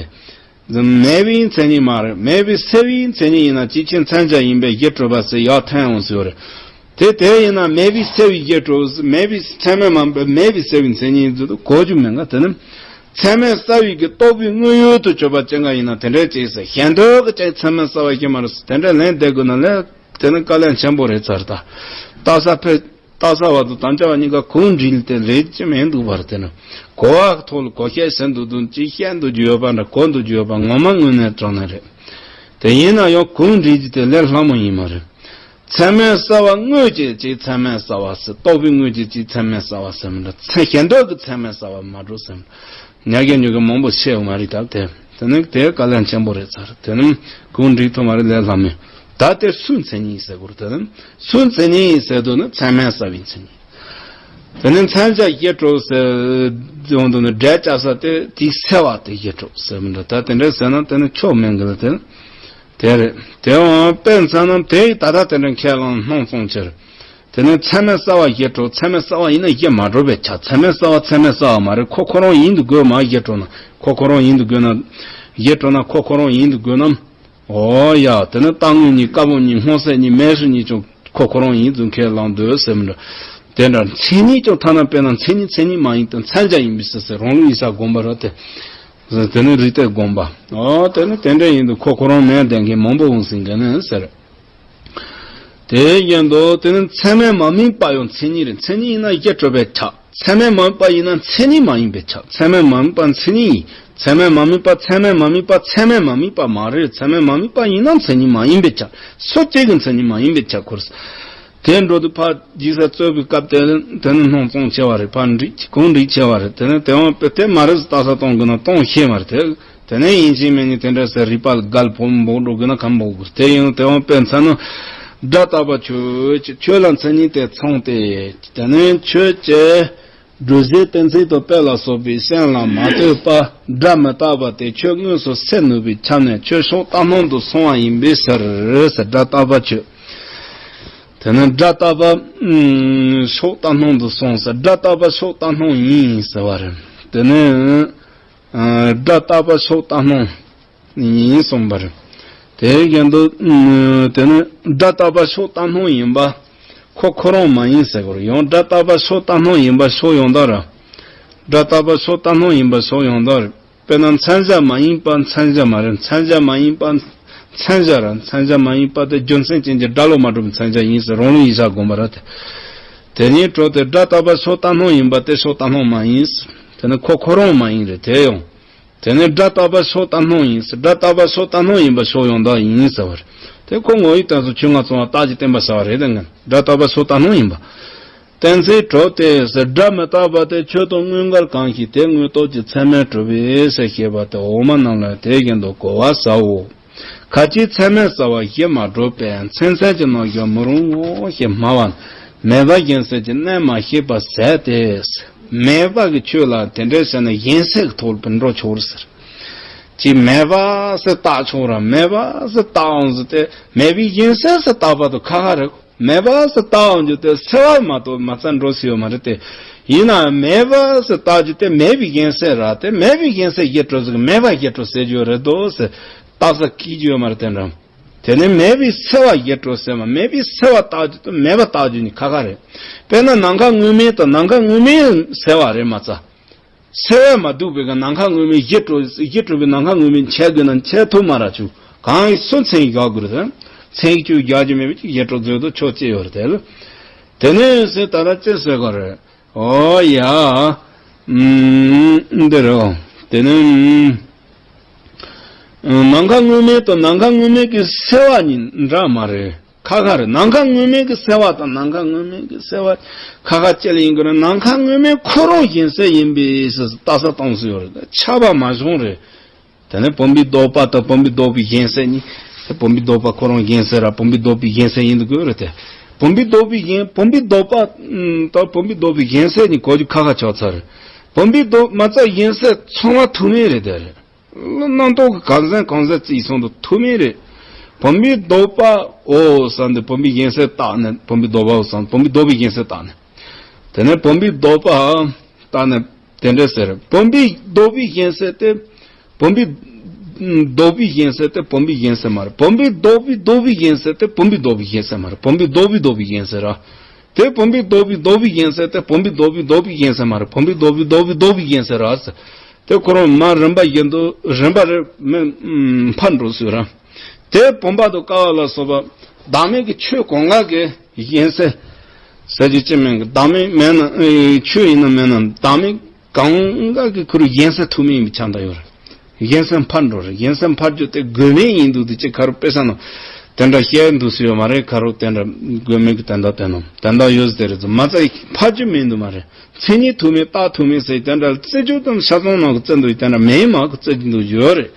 དེ། མེད་པའི་མཚན་ཉིད་མ་རེད། མེད་པའི་སེལ་བའི་མཚན་ཉིད་ཡིན་ན་ཅིག་ཆེན་མཚོན་བྱ་ཡིན་པས་གཞི་གྲུབ་པ་ཟེར་ཡག་ཐོན་འོང་ཟེར་བ་རེད། དེ་དེ་ཡིན་ན་མེད་པའི་སེལ་བའི་གཞི་གྲུབ་ཟེར། མེད་པའི་མཚན་མས་མ་དམིགས་པ་མེད་པའི་སེལ་བའི་མཚན་ཉིད་ཡིན་ཚུལ་དུ་གོ་རྒྱུ་མེད་འགའ། དེ་ནི་མཚན་མས་རྩ་བའི་གི་རྟོག་པའི་དངོས་ཡུལ་དུ་གྱུར་པ་ཅན་འགའ་ཡིན་ན་དེ་འདྲའི་ཅིག་ཟེར། ཞེ་འདོད་ཀྱི་ཅིག་མཚན་མས་རྩ་བ་གཞི་མ་རེད་ཟེར་དེ་འདྲའི་ལན་འདེབས་དགོས་ན་ལས་དེ་ནི་དཀའ་ལས་ཆེན་པོ་རེད་ཚར། ད་རྟགས་གསལ་ཕེ། རྟགས་གསལ་བ་དང་དམ་བཅའ་བ་གཉིས་ཀ་གུང་འགྲིག་དེ་རེད་ཅི་མིན་འདུག་པར་དེ་ནི། གོ་བ་ཐོག་ལ་གོ་བཤད་ཟེར་འདུག་དུས་ཅིག་བཤད་འདུག་རྒྱུ་ཡོད་པ་འདྲ། གོ་འདུག་རྒྱུ་ཡོད་པ་ངོ་མ་དངོས་གནས་དྲང་གནས་རེད། དེ་ཡིན་ན་ཡང་གུང་འགྲིག་རྒྱུ་དེ་ལས་སླ་མོ་ཡིན་མ་རེད། མཚན་མས་རྩ་བ་དངོས་ཀྱི་ཅིག་མཚན་མས་རྩ་བ་ཟེར། རྟོག་པའི་དངོས་ཀྱི་ཅིག་མཚན་མས་རྩ་བ་ཟེར་མི་འདྲ། མཚན་ཞེ་འདོད་ཀྱི་མཚན་མས་རྩ་བ་མ་གྲུབ་ཟེར་མི་འདྲ། ཉག་གི་ཉོག་གི་མང་པོ་བཤད་ཡོད་མ་རེད། ད་དེ་དེ་ནི་དེ་དཀའ་ལས་ཆེན་པོ་རེད་ཚར། དེ་ནི་གུང་འགྲིག་ཐུབ་མ་རེད། ལས་སླ་མོད། ད་དེ་སུའི་མཚན་ཉིད་ཟེར་དགོས་རེད། དེ་ནི་སུའི་མཚན་ཉིད་ཟེར་དུས་ནི་མཚན་མས་རྩ་བའི་མཚན་ཉིད། དེ་ནི་མཚོན་བྱ་གཞི་གྲུབ་ཟེར་ཡོང་དུས་ནི་སྒྲ་བཅའ་ས་དེ་དེའི་སེལ་བ་དེ་གཞི་གྲུབ་ཟེར་མི་འདྲ། ད་དེ་འདྲ་ཟེར་ན་དེ་ནི་ཆོག་མིན་གི་ལ། དེ་དེ་རེད། དེ་འོང་དཔེ་མཚོན་ན་དེ་ད་ལྟ་དེ་འདྲ་ཁས་བླངས་སྣང་བཙོང་ཕྱིར། དེ་ནས་མཚན་མས་རྩ་བ་གཞི་གྲུབ། མཚན་མས་རྩ་བ་ཡིན་ན་གཞི་མ་གྲུབ་པས་ཁྱབ། མཚན་མས་རྩ་བ་མཚན་མས་རྩ་བ་མ་རེད། ཁོ་ཁོ་རང་ཡིན་དུ་དགོས་མ། གཞི་གྲུབ་ན་ཁོ་ཁོ་རང་ཡིན་དུ་དགོས་ན། གཞི་གྲུབ་ན་ཁོ་ཁོ་རང་ཡིན་དུ་དགོས་ན། འོ་ཡ། དེ་ནི་རྟག་དངོས་གཉིས། ཀ་བོ་གཉིས། སྔོ་སེར་གཉིས། སྨན་སོགས་གཉིས་ཀྱང་ཁོ་ཁོ་རང་ཡིན་དུ་ཁས་བླངས་འདོད་ཟེར་མི་འདྲ། དེ་འདྲ་མཚན་ཉིད་ཀྱང་ཐ་ན་དཔེར་ན་མཚན་ཉིད་མཚན་ཉིད་མ་ཡིན་ཏེ་མཚོན་བྱ་ཡིན་པའི་ཕྱིར་ཟེར། རང་ལུགས་ཡིག་ཆ་དགོངས་པ་ར་དེ། དེ་ནི་རིགས་གཏེར་དགོངས་པ། འོ་དེ་ནི་དེ་འདྲ་ཡིན་དུ་ཁོ་ཁོ་རང་མེད་བསྡད་མཁན་མང་པོ་འོང་སྲིད་མཁན་ནི་ཟེར། དེ་བཞིན་དུ་དེ་ནི་མཚན་མས་མ་དམིགས་པ་ཡང་མཚན་ཉིད་རེད། མཚན་ཉིད་ཡིན་ན་གཞི་གྲུབ་པས་ཁྱབ། མཚན་མས་མ་དམིགས་པ་ཡིན་ན་མཚན་ཉིད་མ་ཡིན་པས་ཁྱབ། མཚན་མས་མ་དམིགས་པ་མཚན་ཉིད་ཡིན། མཚན་མས་མ་དམིགས་པ་མཚན་མས་མ་དམིགས་པ་མཚན་མས་མ་དམིགས་པ་མ་རེད། མཚན་མས་མ་དམིགས་པ་ཡིན་ན་མཚན་ཉིད་མ་ཡིན་པས་ཁྱབ། སུ་གཅིག་གི་མཚན་ཉིད་མ་ཡིན་པས་ཁྱབ་ཁུར། དེ་འགྲོ་དུས་ཕར་རྗེས་ས་རྩོད་པའི་སྐབས་དེ་དེ་ནི་སྣང་བཙོང་ཆེ་བ་རེད། ཕར་འགྲིག་གུང་འགྲིག་ཆེ་བ་རེད། དེ་ནི་དེ་འོང་དཔེ་དེ་མ་རེད་ཟེར་རྟགས་གསལ་གཏོང་དགོས་ན་གཏོང་ཤེས་མ་རེད་དེ། དེ་ནས་ཡིན་གཅིག་མིན་གཉིས་དེ་འདྲ་ཟེར་རིགས་པ་ལ་འགལ་ཕོ་མོ་འབོག་འགྲོ་དགོས་ན་གང་འབོག་དགོས། དེ་ཡིན་དེ་འོང་དཔེ་མཚོན་ན། སྒྲ་རྟག་པ་ཆོས་ཅན། ཆོས་ལ་མཚན་ཉིད་དེ་མཚུངས་ཏེ། དེ་ནི་ཆོས་ཅན། སྒྲུབ་བྱེད་གཏན་ཚིགས་དང་དཔེ་ལ་སོགས་པའི་སེམས་ལ་མ་ལྟོས་པ་སྒྲ་མི་རྟག་པ་དེ་ཆོས་དངོས་སུ་སེལ་ནུས་པའི་ཆ་ནས་ཆོས་ཕྱོགས་རྟག་སྣང་དུ་སོང་བ་ཡིན་པའི་ཕྱིར་ཟེར། སྒྲ་རྟག་པ་ཆོས། དེ་ནི་སྒྲ་རྟག་པ་ཕྱོགས་རྟག་སྣང་དུ་སོང་ཟེར། སྒྲ་རྟག་པ་ཕྱོགས་རྟག་སྣང་ཡིན་ཟེར་བ་རེད། དེ་ནི་སྒྲ་རྟག་པ་ཕྱོགས་རྟག་སྣང་ཡིན་གསུངས་པ་རེད། དེའི་རྐྱེན་དུ་དེ་ནི་སྒྲ་རྟག་པ་ཕྱོགས་རྟག་སྣང་ཡིན་པ་ཁོ་ཁོ་རང་མ་ཡིན་ཟེར་དགོས་རེད། ཡང་སྒྲ་རྟག་པ་ཕྱོགས་རྟག་སྣང་ཡིན་པ་ཕྱོགས་ཡོངས་དག་རེད། སྒྲ་རྟག་པ་ཕྱོགས་རྟག་སྣང་ཡིན་པ་ཕྱོགས་ཡོངས་དག་རེད། དཔེར་ན་མཚན་གཞི་མ་ཡིན་པ་མཚན་གཞི་མ་རེད། མཚན་གཞི་མ་ཡིན་པ་མཚན་གཞི་རེད། མཚན་གཞི་མ་ཡིན་པ་དེ་རྒྱུ་མཚན་ཅན་གྱི་སྒྲ་བློ་མ་གྲུབ་མཚན་གཞི་ཡིན་ཟེར་རང་ལུགས་ཡིན་ཤག་དགོངས་པ་རེད་དེ། དེ་ནས་གྲོལ་ཏེ་སྒྲ་རྟག་པ་ཕྱོགས་རྟག་སྣང་ཡིན་པ་དེ་ཕྱོགས་རྟག་སྣང་མ་ཡིན། དེ་ནི་ཁོ་ཁོ་རང་མ་ཡིན་རེད་དེ་ཡང་། དེ་ནི་སྒྲ་རྟག་པ་ཕྱོགས་རྟག་སྣང་ཡིན། སྒྲ་རྟག་པ་ཕྱོགས་རྟག་སྣང་ཡིན་པ་ཕྱོགས་ཡོངས་དག་ཡིན་ཟེར་བ་རེད། དེ་ཁོ་ངོ་བོའི་དོན་སོགས་ཆོས་ལྔ་ཚང་བ་རྟགས་ཀྱིས་བསྟན་པ་ཟེར་བ་རེད་དེ། སྒྲ་རྟག་པ་ཕྱོགས་རྟག་སྣང་ཡིན་པ། གཏན་ཚིགས་གྲོལ་ཏེ་ཟེར། སྒྲ་མི་རྟག་པ་དེ་ཆོས་དང་དངོས་འགལ་གང་ཞིག་དེ་དངོས་སྟོབས་ཀྱི་ཚད་མས་གྲུབ་པས་ཟེར་བཤད་པ་དེ་འོག་མ་རྣམས་ལ་དེ་བཞིན་དུ་གོ་བ་ཟའོ། ཁ་ཅིག་ཚད་མས་བྱ་བ་གཞི་མ་གྲུབ་པས་མཚན་མཚོན་གྱི་རྣམ་གཞག་མི་རུང་ངོ་ཞེས་སྨྲ་བ་ནི་མེད་པ་གཞན་སེལ་གྱི་གནད་མ་ཤེས་པར་ཟད་དེ། མེད་པ་གི་ཆོས་ལ་དེ་འདྲའི་བྱས་ན་གཞན་སེལ་གྱི་ཐོག་ལ་འགྲོ་ཆོག་རེད་ཟེར། ཅིག་མེད་པ་ཟེར་བཏགས་ཆོག་ར། མེད་པ་ཟེར་བཏགས་འོང་ཟེར་ཏེ་མེད་པའི་གཞན་སེལ་ཟེར་བཏགས་པ་དང་ཁ་ཁ་རེད། མེད་པ་ཟེར་བཏགས་འོང་རྒྱུ་དེ་སེལ་བ་མ་གཏོགས་མ་རྩ་འགྲོ་སྲིད་ཡོད་མ་རེད་དེ། ཡིན་ནའང་མེད་པ་ཟེར་བཏགས་རྒྱུ་དེ་མེད་པའི་གཞན་སེལ་ར། དེ་མེད་པའི་གཞན་སེལ་གཞི་གྲུབ་ཟེར་གི་མེད་པ་གཞི་གྲུབ་ཟེར་རྒྱུ་རེད་དོ་ཟེར་བཏགས་ས་སྐྱེ་རྒྱུ་ཡོད་མ་རེད་དེ་འདྲ། དེ་ནི་མེད་པའི་སེལ་བ་གཞི་གྲུབ་ཟེར་མ། མེད་པའི་སེལ་བ་བཏགས་རྒྱུ་དེ་མེད་པ་བཏགས་རྒྱུ་གཉིས་ཁ་ཁ་རེད། དཔེར་ན་ནམ་མཁའ་དངོས་མེད་དང་ནམ་མཁའ་དངོས་མེད་སེལ་བ་རེད་མ་རྩ། སེལ་བས་མ་བསྡུས་པའི་གི་ནམ་མཁའ་དངོས་མེད་གཞི་གྲུབ། གཞི་གྲུབ་པའི་ནམ་མཁའ་དངོས་མེད་འཆད་དགོས་ན་འཆད་ཐུབ་མ་ར་བྱུང་། གང་ཡིན་སུ་མཚན་བཞག་དགོས་རེད། མཚན་གཅིག་རྒྱག་རྒྱུ་མེད་པའི་གཞི་གྲུབ་ཟེར་དུས་ཆོག་ཅི་ཡོད་རེད་དེ། དེ་ནས་ཟེར་ད་ལྟ་ཅི་ཟེར་དགོས་རེད། ཨོ་ཡ། ཨུམ། འདི་རེད། དེ་ནས་ནམ་མཁའ་དངོས་མེད་དང་ནམ་མཁའ་དངོས་མེད་ཀྱི་སེལ་བ་གཉིས་འདྲ་མ་རེད། ཁ་ཁ་རེད། ནམ་མཁའ་དངོས་མེད་ཀྱི་སེལ་བ་དང་ནམ་མཁའ་དངོས་མེད་ཀྱི་སེལ་བ་ཁ་ཁ་ཅི་ལ་ཡིན་དགོས་ན། ནམ་མཁའ་དངོས་མེད་ཁོ་རང་གཞན་སེལ་ཡིན་པའི་ལྟ་ས་གཏོང་སྲོལ་ཡོད་རེད། ཆགས་པ་མ་བྱུང་རེད། དེ་ནས་བུམ་པའི་ལྡོག་པ་དང་བུམ་པའི་ལྡོག་པའི་གཞན་སེལ་གཉིས། དེ་བུམ་པའི་ལྡོག་པ་ཁོ་རང་གཞན་སེལ་ར། བུམ་པའི་ལྡོག་པའི་གཞན་སེལ་ཡིན་དགོས་རེད་དེ། བུམ་པའི་ལྡོག་པའི་གཞན། བུམ་པའི་ལྡོག་པ་དང་བུམ་པའི་ལྡོག་པའི་གཞན་སེལ་གཉིས་གོ་རྒྱུ་ཁ་ཁ་ཆགས་ཚར་རེད། བུམ་པའི་ལྡོག་མ་རྩ་གཞན་སེལ་ཚང་མ་ཐུག་མིན་རེད་དེ་རེད། རྣམ་རྟོག་གི་གང་ཟག་གང་ཟག་རྩིས་སོང་དུ་ཐུག་མིན་རེད། བུམ་པའི་ལྡོག་པ་འོ་བསམ་སྟེ་བུམ་པའི་གཞན་སེལ་བཏགས་ནས་བུམ་པའི་ལྡོག་པ་འོ་བསམ། བུམ་པའི་ལྡོག་པའི་གཞན་སེལ་བཏགས་ནས། དེ་ནས་བུམ་པའི་ལྡོག་པ་བཏགས་ནས་དེ་འདྲ་ཟེར། བུམ་པའི་ལྡོག་པའི་གཞན་སེལ་དེ། བུམ་པའི་ལྡོག་པའི་གཞན་སེལ་དེ་བུམ་པའི་གཞན་སེལ་མ་རེད། བུམ་པའི་ལྡོག་པའི་ལྡོག་པའི་གཞན་སེལ་དེ་བུམ་པའི་ལྡོག་པའི་གཞན་སེལ་མ་རེད། བུམ་པའི་ལྡོག་པའི་ལྡོག་པའི་གཞན་སེལ་ར། དེ་བུམ་པའི་ལྡོག་པའི་ལྡོག་པའི་གཞན་སེལ་དེ་བུམ་པའི་ལྡོག་པའི་ལྡོག་པའི་གཞན་སེལ་མ་རེད། བུམ་པའི་ལྡོག་པའི་ལྡོག་པའི་ལྡོག་པའི་གཞན་སེལ་ར་ཟེར། དེ་ཁོ་རང་མ་རིམ་པ་བཞིན་དུ་རིམ་པ་རེ་མི་ཕར་འགྲོ་སྲོལ་ར། དེ་བུམ་པ་དང་ཀ་བ་ལ་སོགས་པ་བདག་མེད་ཀྱི་ཆོས་གང་ག་གི་གཞན་སེལ་ཟེར་རྒྱུ་ཅི་མིན་གི། བདག་མེད་མེད་ན་ཨེ་ཆོས་ཡིན་ན་མིན་ན་བདག་མེད་གང་ག་གི་ཁོ་རང་གཞན་སེལ་ཐུབ་མིན་ཡིན་པའི་ཆ་ད་ཡོད་རེད། གཞན་སེལ་ཕར་འགྲོ་རེད། གཞན་སེལ་ཕར་རྒྱུ་དེ་དགོས་མེད་ཡིན་འདུག་དེ་ཅི་ཁ་རུ་དཔེ་ས་ན་དེ་འདྲ་བཤད་འདུག་སྲོལ་ཡོད་མ་རེད། ཁ་རུ་དེ་འདྲ་དགོས་མེད་ཀྱི་དོན་དག་དེ་ནོ་དོན་དག་ཡོད་ཟེར་རེད། མ་རྩ་ཕར་རྒྱུ་མིན་འདུག་མ་རེད། མཚན་ཉིད་ཐུག་མིན་རྟགས་ཐུག་མིན་ཟེར་དེ་འདྲ་རྩི་རྒྱུ་དང་ཤ་ཚོང་ནང་གི་རྩི་འདུག་དེ་འདྲ་མེད་མ་གི་རྩི་རྒྱུ་འདུག་ཡོད་རེད།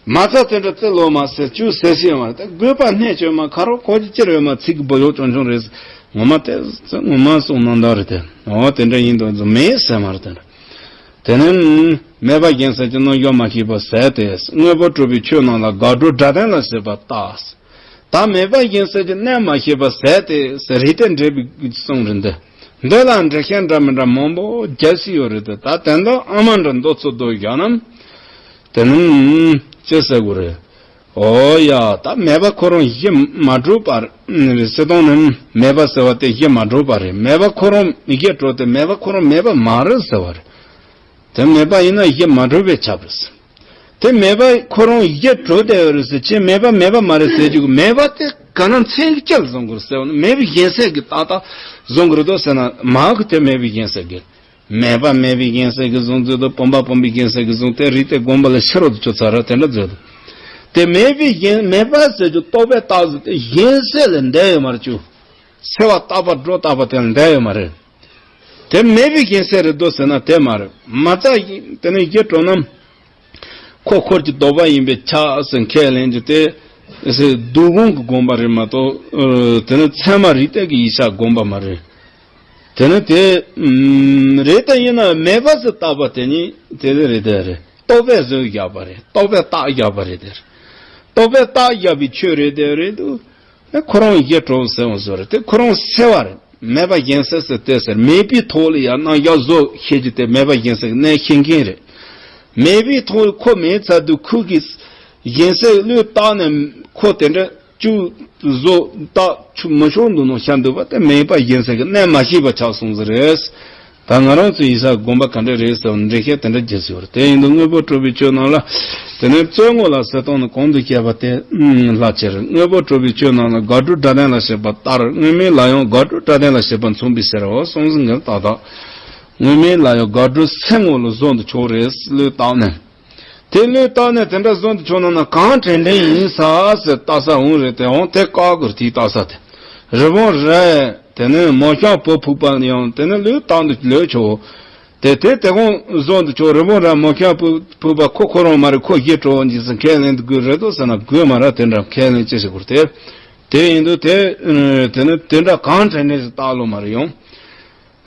མ་རྩ་དེ་འདྲ་རྩི་ལོ་མ་ཟེར་བཅུ་ཟེར་སྲིད་ཡོད་མ་རེད། དེ་དགོས་པ་གནད་ཆོད་མ་ཁ་རོག་ཁོ་ཅི་ཅི་རེད་མ་ཚིག་གི་འབོ་ཡོག་ཅོང་ཅོང་རེད། ངོ་མ་དེ་ངོ་མ་གསུང་གནང་ད་རེད་དེ། འོ་དེ་འདྲ་ཡིན་དོན་ཚོ་མེད་ཟེར་མ་རེད་དེ་འདྲ། དེ་ནི་མེད་པ་གཞན་སེལ་གྱི་རྣམ་གཞག་མ་ཤེས་པར་ཟད་དེ། དངོས་པོ་གྲུབ་པའི་ཆོས་རྣམས་ལ་དགག་སྒྲུབ་སྒྲ་དོན་ལ་ཟད་པར་བརྟགས། ད་མེད་པ་གཞན་སེལ་གྱི་གནད་མ་ཤེས་པར་ཟད་དེ་ཟེར་རིགས་གཏེར་འགྲེལ་པའི་གསུང་རེད་འདི། འདི་ལ་འགྲེལ་བཤད་འདྲ་མི་འདྲ་མང་པོ་རྒྱག་སྲིད་ཡོད་རེད་དེ། ད་དོན་དག་ཨ་མ་འདྲ་མདོ་ཚུལ་དུ་བཞག་ན། དེ་ནི་ཅི་ཟེར་དགོས་རེད། ཨོ་ཡ། ད་མེད་པ་ཁོ་རང་གཞི་མ་གྲུབ་པ་རེད་ཟེར་སྟངས་ནི། མེད་པ་ཟེར་བ་དེ་གཞི་མ་གྲུབ་པ་རེད། མེད་པ་ཁོ་རང་གཞི་གྲུབ་སྟེ་མེད་པ་ཁོ་རང་མེད་པ་མ་རེད་ཟེར་བ་རེད། དེ་མེད་པ་ཡིན་ན་གཞི་མ་གྲུབ་པས་ཁྱབ་རེད། དེ་མེད་པ་ཁོ་རང་གཞི་གྲུབ་བསྡད་ཡོད་རེད་ཟེར་ཁྱེད་མེད་པ་མེད་པ་མ་རེད་ཟེར་རྒྱུ་གི། མེད་པ་དེ་ག་ན་མཚན་གྱི་ལྕེ་ལ་བཟུང་དགོས་རེད་ཟེར་བ་ནི། མེད་པའི་གཞན་སེལ་གྱི་ཏག་ཏག་བཟུང་དགོས་རེད་དོ་ཟེར་ན་མ་གི། དེ་མེད་པའི་གཞན་སེལ་གྱི། མེད་པ་མེད་པའི་གཞན་སེལ་གྱི་བཟུང་ཚུལ་དང་བུམ་པ་བུམ་པའི་གཞན་སེལ་གྱི་བཟུང་དེ་རིགས་དེ་དགོངས་པ་ལ་ཤི་རོ་དུ་ཆོད་ཚར་ར་དེ་འདྲ་མཛད་དོ། དེ་མེད་པའི་གཞན་མེད་པ་ཟེར་རྒྱུ་རྟོག་པས་བཏགས་ཟེར་ཏེ་གཞན་སེལ་ལ་འདས་ཡོད་མ་རེད་ཅུ། སེལ་བ་རྟག་པ་སྒྲོ་བཏགས་པ་དེ་ལ་འདས་ཡོད་མ་རེད། དེ་མེད་པའི་གཞན་སེལ་རེད་དོ་ཟེར་ན་དེ་མ་རེད། མ་རྩ་དེ་ནི་གཞི་གྲུབ་ན། ཁོ་འཁོར་གྱི་ལྡོག་པ་ཡིན་པས་ཁྱབ་ཟེར་ཁས་ལེན་རྒྱུ་དེ། ཨེ་སེ་སྡུག་སྒོམ་གྱི་སྒོམ་པ་རེད་མ་གཏོགས། ཨ། དེ་ནི་ཚད་མ་རིགས་གཏེར་གྱི་ཡིག་ཆ་སྒོམ་པ་མ་རེད། དེ་ནི་དེ་ཨམ་རེད། དེ་ཡིན་ན་མེད་པ་ཟེར་བཏགས་པ་དེ་ནི་དེ་དེ་རེད། དེ་རེད། རྟོག་པས་བཟོས་བཞག་པ་རེད། རྟོག་པས་བཏགས་བཞག་པ་རེད། དེ་རེད། རྟོག་པས་བཏགས་བཞག་པའི་ཆོས་རེད། དེ་རེད་འདུག་ཨེ་ཁོ་རང་ཡེ་གྲོལ་ཟེར་བ་བཟོ་རེད། དེ་ཁོ་རང་སེལ་བ་རེད། མེད་པ་གཞན་སེལ་ཟེར་དེ་ཟེར། མེད་པའི་ཐོག་ལ་ཡང་རྣམ་གཞག་བཟོ་ཤེས་ཀྱི་དེ་མེད་པ་གཞན་སེལ་གྱི་གནད་ཤེས་མཁན་རེད། མེད་པའི་ཐོག་ལ་ཁོ་མེད་ཚར་དུས་ཁོ་གི་གཞན་སེལ་བློས་བཏང་ནས་ཁོ་དེ་འདྲ་བཅུག་བཟོ་བཏགས་ཆུ་མི་ཤོར་འདུག་ནོ་ཤར་འདུག་པ་དེ་མེད་པ་གཞན་སེལ་གྱི་གནད་མ་ཤེས་པ་ཆགས་སོང་ཟེར་རེད། ད་ང་རང་ཚོའི་ཡིག་ཆ་སྒོམ་པ་ག་འདྲ་རེད་ཟེར་བ་འགྲེལ་བཤད་དེ་འདྲ་བགྱིས་ཡོད་རེད། དེ་ཡིན་དུས་དངོས་པོ་སྤྲོས་པའི་ཆོས་རྣམས་ལ། དེ་ནས་རྩོད་ངོ་ལ་ཟེར་སྟངས་ནི་གོང་དུ་བཤད་པ་དེ་ལྷག་ཕྱིར། དངོས་པོ་སྤྲོས་པའི་ཆོས་རྣམས་ལ་དགག་སྒྲུབ་སྒྲ་དོན་ལ་བྱེད་པ་ལྟར། དངོས་མེད་ལ་ཡང་དགག་སྒྲུབ་སྒྲ་དོན་ལ་བྱེད་པ་མཚུངས་པའི་ཕྱིར་རོ། གསུངས་ཟིན་གྱི་ཏག་ཏག་དངོས་མེད་ལ་ཡང་དགག་སྒྲུབ་སེལ་ངོ་ལ་བཟོ་འདི་ཆོག་རེད། བློས་བཏང་ནས། དེ་བློས་བཏང་ནས་དེ་འདྲ་བཟོ་འདི་ཆོག་ན་ན་གང་དྲན་དྲན་ཡིན་ས་ཟེར་ལྟ་ས་འོང་རེད། དེ་འོང་དེ་བཀག་དགོས་རེད། དེའི་ལྟ་ས་དེ། རི་བོང་རྭས་དེ་ནས་མོ་གཤམ་བུ་ཕུག་པ་ཡང་དེ་ནས་བློས་བཏང་འདི་ལོས་ཆོག་དེ་དེ་དེ་གོང་བཟོ་འདི་ཆོག་རི་བོང་རྭས་མོ་གཤམ་བུ་ཕུག་པ་ཁོ་ཁོ་རང་མ་རེད། ཁོ་ཡེ་གྲོལ་འདི་ཟེར་ཁས་ལེན་དགོས་རེད་དོ་ཟེར་ན་དགོས་མ་རེད། དེ་འདྲ་ཁས་ལེན་ཅི་ཞིག་དགོས་རེད། དེ་དེ་ཡིན་དུས་དེ་དེ་ནི་དེ་འདྲ་གང་དྲན་དྲན་ཞིག་བཏགས་ལོ་མ་རེད་ཡོང་།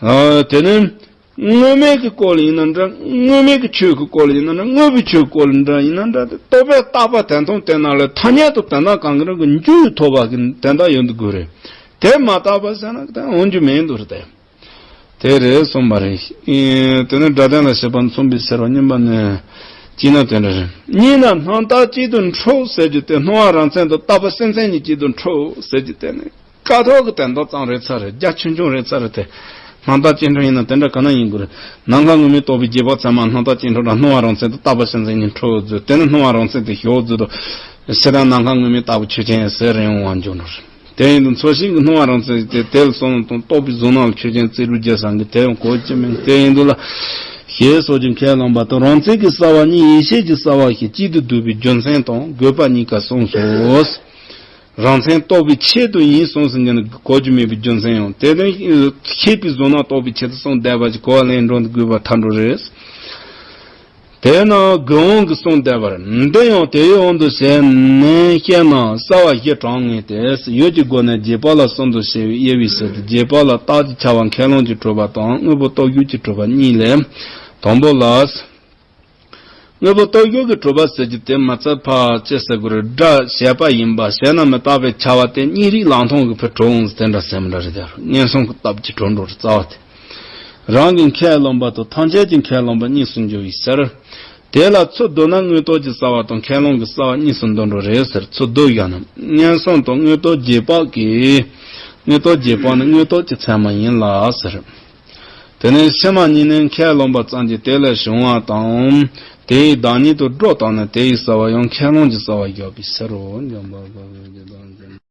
ཨ། དེ་ནི་དངོས་མེད་ཀྱི་སྐོར་ལ་ཡིན་ན་འདྲ། དངོས་མེད་ཀྱི་ཆོས་ཀྱི་སྐོར་ལ་ཡིན་ན་འདྲ། དངོས་པོའི་ཆོས་སྐོར་ལ་འདྲ་ཡིན་ན་འདྲ། དེ་རྟོག་པས་བཏགས་པ་དོན་དམ་དེ་ན་ལས་ཐ་སྙད་དུ་དོན་དག་གང་གི་རང་གི་འཇུག་ཐོབ་པ་གི་དོན་དག་ཡོང་དུ་དགོས་རེད། དེ་མ་བཏགས་པ་ཟེར་ན་དེ་འོང་རྒྱུ་མེད་འདུག་རེད་དེ། དེ་རེད་གསུངས་པ་རེད། ཨེ། དེ་ནི་སྒྲ་དོན་ལ་བྱེད་པ་མཚུངས་པའི་ཕྱིར་རོ། གཉིས་པ་ནི། གཅིག་ན་དེ་འདྲ་རེད། གཉིས་ན་སྣང་བཏགས་གཅིག་ཏུ་འཁྲུལ་ཟེར་རྒྱུ་དེ་སྣང་བ་རང་མཚན་དང་རྟག་པ་སེམས་ཅན་གཉིས་གཅིག་ཏུ་འཁྲུལ་ཟེར་རྒྱུ་དེ་ནི་ཀ་ཐོག་གི་དོན་དག་ཙམ་རེད་ཚར་རེད། རྒྱ་ཆུང་ཆུང་རེད་ཚར་རེད་དེ། སྣང་བཏགས་གཅིག་འཁྲུལ་ཡིན་ན་དེ་འདྲ་ག་ན་ཡིན་དགོས་རེད། ནམ་མཁའ་དངོས་མེད་རྟོགས་པའི་རྗེས་དཔག་ཚད་མ་སྣང་བཏགས་གཅིག་འཁྲུལ་དང་སྣང་བ་རང་མཚན་དང་རྟག་པ་སེམས་ཅན་གཉིས་འཁྲུལ་བཟོས། དེ་ནི་སྣང་བ་རང་མཚན་དེ་ཞོག་བཟོས་དང་། ཕྱི་དང་ནམ་མཁའ་དངོས་མེད་ལྟ་བུ་ཆོས་ཅན་ཟེར་རིང་བ་འཇོག་འགྲོ་རེད། དེ་ཡིན་དུ་འཚོ་ཞིང་གི་སྣང་བ་རང་མཚན་དེ་དེ་ལ་སོང་དང་རྟོག་པའི་གཟུང་རྣམ་ལ་ཆོས་ཅན་བརྩི་རུང་རྒྱལ་སང་གི་དེ་ཡང་གོ་ཅི་མིན་དེ་ཡིན་དུ་ལ། ཞེས་སོགས་ཀྱི་ཁས་བླངས་པ་དང་རང་མཚན་གྱི་གསལ་བ་གཉིས་ཡེ་ཤེས་ཀྱི་གསལ་བ་ཞེས་གཅིག་ཏུ་བསྡུས་པའི་རྒྱུ་མཚན་དང་དགོས་པ་གཉིས་ཀ་གསུངས་སོ། རང་མཚན་རྟོགས་པའི་ཆེད་དུ་ཡིན་གསུངས་ཟིན་གྱི་ནི་གོ་རྒྱུ་མེད་པའི་རྒྱུ་མཚན་ཡང་དེ་ནི་ཤེས་པའི་གཟུང་རྣམ་རྟོགས་པའི་ཆེད་དུ་གསུངས་བསྡད་པ་ཞིག་གོ་བ་ལེན་འགྲོ་འདི་དགོས་པ་ཐལ་འགྲོ་རེད། དེས་ན་དགོས་འོང་གི་གསུངས་བསྡད་པར་འདི་ཡང་དེའི་དབང་དུ་བྱས་ནས་བཤད་ན་གསལ་བ་བཞི་དྲངས་ངེས་ཏེ། ཡུལ་གྱི་སྒོ་ནས་རྗེས་དཔག་ལ་གསུམ་དུ་བྱས་པའི་དབྱེ་བའི་ཕྱིར་དུ་རྗེས་དཔག་ལ་རྟགས་ཀྱི་ཁྱབ་པ་ཁས་བླངས་ཀྱིས་གྲུབ་པ་དང་དངོས་པོ་རྟོགས་རྒྱུ་གིས་གྲུབ་པ་གཉིས་ལས། དང་པོ་ལ། དངོས་པོ་རྟོགས་རྒྱུ་གིས་གྲུབ་པ་ཟེར་རྒྱུ་དེ་མ་ཚད་ཕར་ཅི་ཟེར་དགོས་རེད། སྒྲ་བྱས་པ་ཡིན་པ་བྱས་ན་མི་རྟག་པའི་ཁྱབ་པ་དེ་གཉིས་རིགས་ལང་ཐོང་གི་ཕུ་གྲོང་དེ་འདྲ་སེམས་འདྲ་རེད། དེ་ངན་སོང་གི་སྟབས་ཀྱིས་གྲོལ་འགྲོ་རེད་རྩ་བ་དེ། རང་གི་ཁས་བླངས་པ་དང་ཐམས་ཅད་ཀྱི་ཁས་བླངས་པ་གཉིས་སུ་འགྱུར་བའི་ཕྱིར། དེ་ལ་ཚུར་བསྡུ་ན་དངོས་རྟོགས་ཀྱི་གསལ་བ་དང་ཁས་བླངས་ཀྱི་གསལ་བ་གཉིས་སུ་འདུ་འགྲོ་རེད་ཟེར། ཚུར་བསྡུ་བཞག་ན་ངན་སོང་དང་དངོས་རྟོགས་རྗེས་དཔག་གི། དངོས་རྟོགས་རྗེས་དཔག་ནི་དངོས་རྟོགས་ཀྱི་ཚད་མ་ཡིན་ལ་ཟེར། དེ་ནས་ཕྱི་མ་གཉིས་ནི་ཁས་བླངས་པ་ཙམ་གྱིས་དེ་ལས་བྱུང་བ་དང་། དེའི་བདག་ཉིད་དུ་སྒྲོ་བཏགས་ནས་དེའི་གསལ་བ་ཡང་ཁས་བླངས་ཀྱི་གསལ་བར་བཞག་པའི་ཕྱིར་རོ། འཇམ་དཔལ་དཔའ་བོས་ཀྱི་བདག་འཛིན།